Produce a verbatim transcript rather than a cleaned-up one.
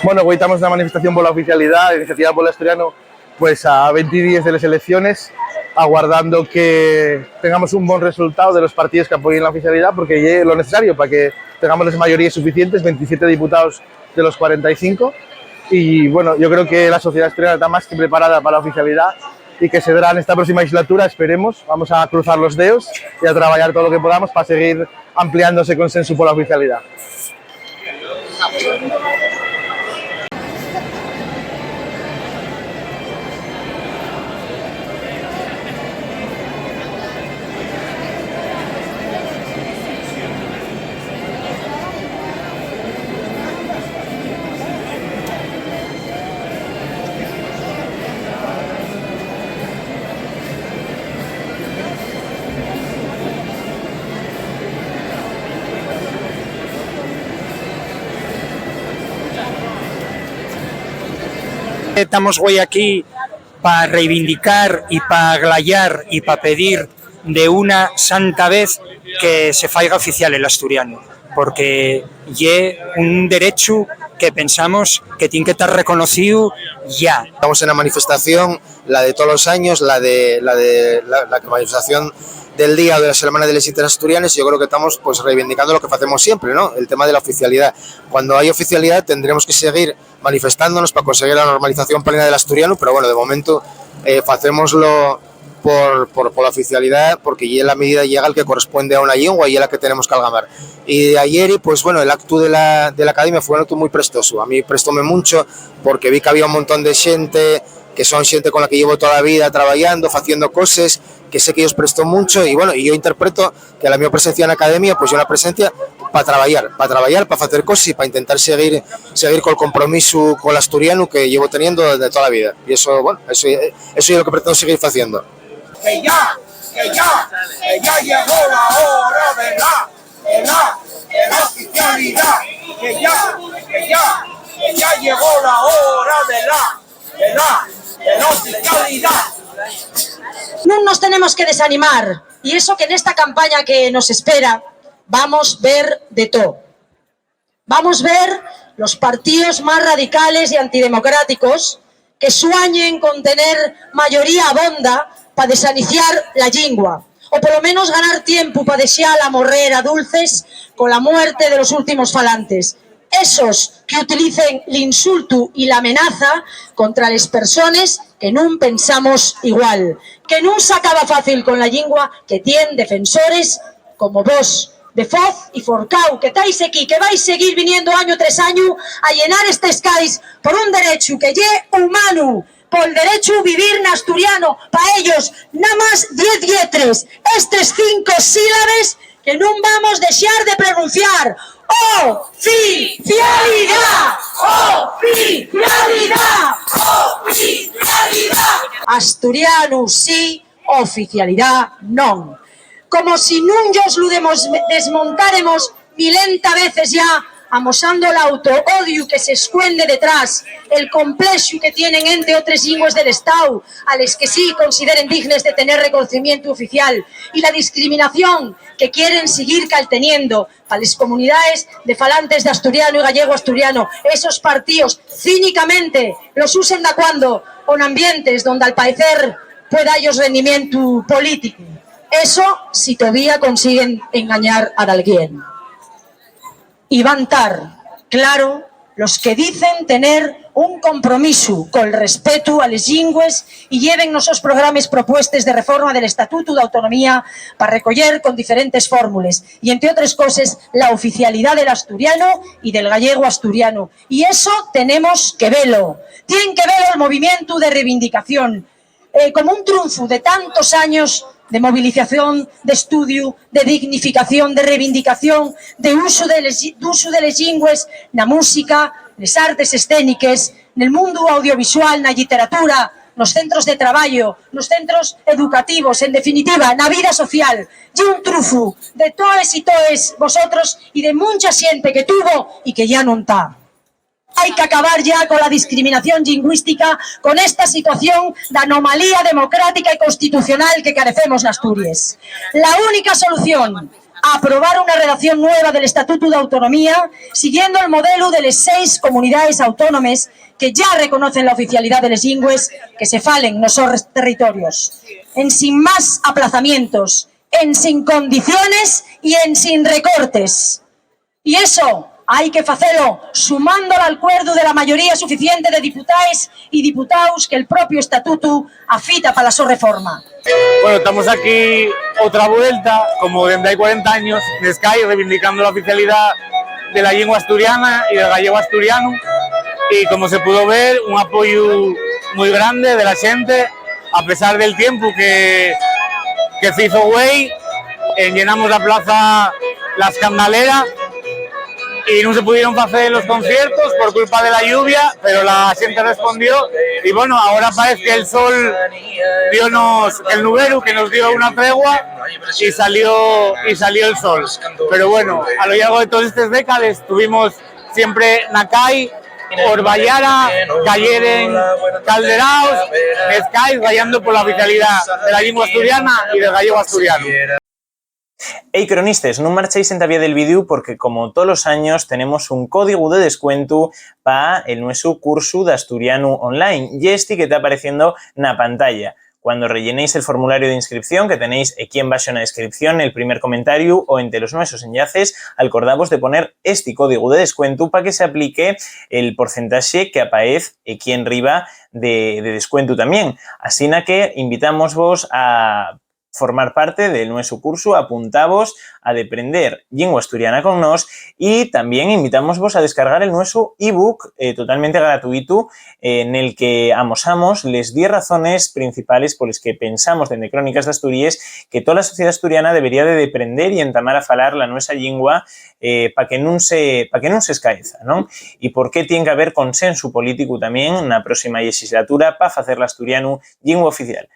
Bueno, güei tamos na manifestación pola oficialidá, iniciativa Pueblo Asturiano, pues a venti díes de les elecciones, aguardando que tengamos un bon resultáu de los partíos que apoyen la oficialidá, porque ye lo necesario pa que tengamos les mayoríes suficientes, ventisiete diputaos de los cuarenta y cinco. Y, bueno, yo creo que la sociedá asturiana ta más que preparada pa la oficialidá y que sedrá nesta próxima legislatura, esperemos, vamos a cruzar los deos y a trabayar todo lo que podamos pa seguir ampliando ese consensu pola oficialidá. Tamos güei aquí pa reivindicar y pa glayar y pa pedir de una santa vez que se faiga oficial el asturianu, porque ye un derechu que pensamos que tien que tar reconocíu ya. Estamos en la manifestación, la de todos los años, la de, la de, la, la manifestación del día o de la Semana de les Llitres Asturianes, yo creo que estamos, pues, reivindicando lo que facemos siempre, ¿no? El tema de la oficialidad. Cuando hay oficialidad tendremos que seguir manifestándonos pa conseguir la normalización plena del asturianu, pero, bueno, de momento, eh, facémoslo por, por, pola oficialidá, porque ye la medida llegal que corresponde a una llingua y ye la que tenemos que algamar. Y ayeri, pues, bueno, el actu de la, de la academia fue un actu mui prestosu. A mí prestóme muncho porque vi que había un montón de xente, que son xente con la que llevo toda la vida trabayando, faciendo coses, que sé que ellos prestó muncho, y, bueno, y yo interpreto que la mi presencia na academia, pues, ye una presencia pa trabayar, pa trabayar, pa facer coses y pa intentar seguir, seguir col compromisu col asturianu que llevo teniendo de toda la vida. Y eso, bueno, eso, eso es lo que pretendo seguir haciendo. Que ya, que ya, que ya llegó la hora de la, de la, de la oficialidad. Que ya, que ya, que ya llegó la hora de la, de la, de la oficialidad. Nun nos tenemos que desanimar, y eso que nesta campaña que nos espera vamos ver de todo. Vamos ver los partíos más radicales y antidemocráticos que suañen con tener mayoría abonda pa desaniciar la llingua, o polo menos ganar tiempu pa dexala morrer a dulces cola muerte de los últimos falantes, esos que utilicen l'insultu y la amenaza contra les persones que nun pensamos igual, que nun s'acaba fácil con la llingua que tien defensores como vos, de Foz y Forcau, que tais equí, que vais seguir viniendo añu tres añu a llenar estes cais por un derechu que ye humanu, pol derechu vivir n'asturiano, pa ellos, namás diez lletres, estes cinco sílabes que nun vamos dexar de pronunciar. Oficialidá! Oficialidá! Oficialidá! Asturianu sí, oficialidá non. Como si nun yos lu demos-, desmontáremos milenta veces ya, amosando l'auto-odiu que s'escuende detrás, el complexu que tienen ente otres llingües del Estáu, a les que sí consideren dignes de tener reconocimientu oficial, y la discriminación que quieren siguir calteniendo pa les comunidaes de falantes d'asturiano y gallego-asturiano. Esos partíos cínicamente los usen dacuando o n'ambientes donde, al paecer, pueda-yos rendimientu políticu. Eso, si tovía consiguen engañar a dalguien. Y van tar, claro, los que dicen tener un compromisu col respetu a les llingües y lleven nos sos programes propuestes de reforma del Estatutu d'Autonomía pa recoyer con diferentes fórmules, y, entre otres coses, la oficialidá del asturiano y del gallego-asturiano. Y eso tenemos que velo. Tien que velo el movimientu de reivindicación, eh, como un trunfu de tantos años de movilización, d'estudiu, de dignificación, de reivindicación, de usu de les, d'usu de les llingües na música, nes artes escéniques, nel mundu audiovisual, na lliteratura, nos centros de trabayo, nos centros educativos, en definitiva, na vida social. Ye un trufu de toes y toes vosotros y de muncha xente que tuvo y que ya non ta. Hai qu'acabar ya cola discriminación llingüística, con esta situación d'anomalía democrática y constitucional que carecemos n'Asturies. La única solución Aprobar una redacción nueva del Estatutu d'Autonomía, siguiendo'l modelu de les seis comunidaes autónomes que yá reconocen la oficialidá de les llingües que se falen nos sos territorios. Ensin más aplazamientos, ensin condiciones y ensin recortes. Y eso hai que facelo sumando l'alcuerdu de la mayoría suficiente de diputaes y diputaos que'l propiu Estatutu afita pa la so reforma. Bueno, tamos aquí otra vuelta, como dende hai cuarenta años, n'Escai, reivindicando la oficialidá de la llingua asturiana y del gallego asturianu, y como se pudo ver, un apoyu mui grande de la xente, a pesar del tiempu que, que fizo güei, enllenamos la plaza La Escandalera y nun se pudieron facer los conciertos por culpa de la lluvia, pero la xente respondió y, bueno, ahora parece que el sol dionos el nuberu, que nos dio una tregua y salió, y salió el sol. Pero, bueno, a lo llargo de todas estas décadas tuvimos siempre na cai, Orbayara, Cayeren, Calderaos, Escai, rayando por la oficialidá de la llingua asturiana y del gallego asturianu. Ei, cronistes, nun marchéis entavía del vídeu porque, como tolos años, tenemos un códigu de descuentu pa el nuesu cursu d'asturianu online. Ye esti que ta apareciendo na pantalla. Cuando rellenéis el formulariu d'inscripción que tenéis equí embaxo na descripción, nel primer comentariu o ente los nuesos enllaces, alcordavos de poner esti códigu de descuentu pa que s'aplique el porcentaxe que apaez equí enriba de, de descuentu tamién. Asina que invitámosvos a formar parte del nuesu cursu, apuntavos a deprender llingua asturiana con nós y tamién invitámosvos a descargar el nuesu ebook, eh, totalmente gratuitu, eh, nel que amosamos les diez razones principales poles que pensamos dende Crónicas d'Asturies que tola sociedá asturiana debería de deprender y entamar a falar la nuesa llingua, eh, pa que nun se, pa que nun se escaeza, non? Y por qué tien qu'haber consensu políticu tamién na próxima llexislatura pa facer l'asturianu llingua oficial.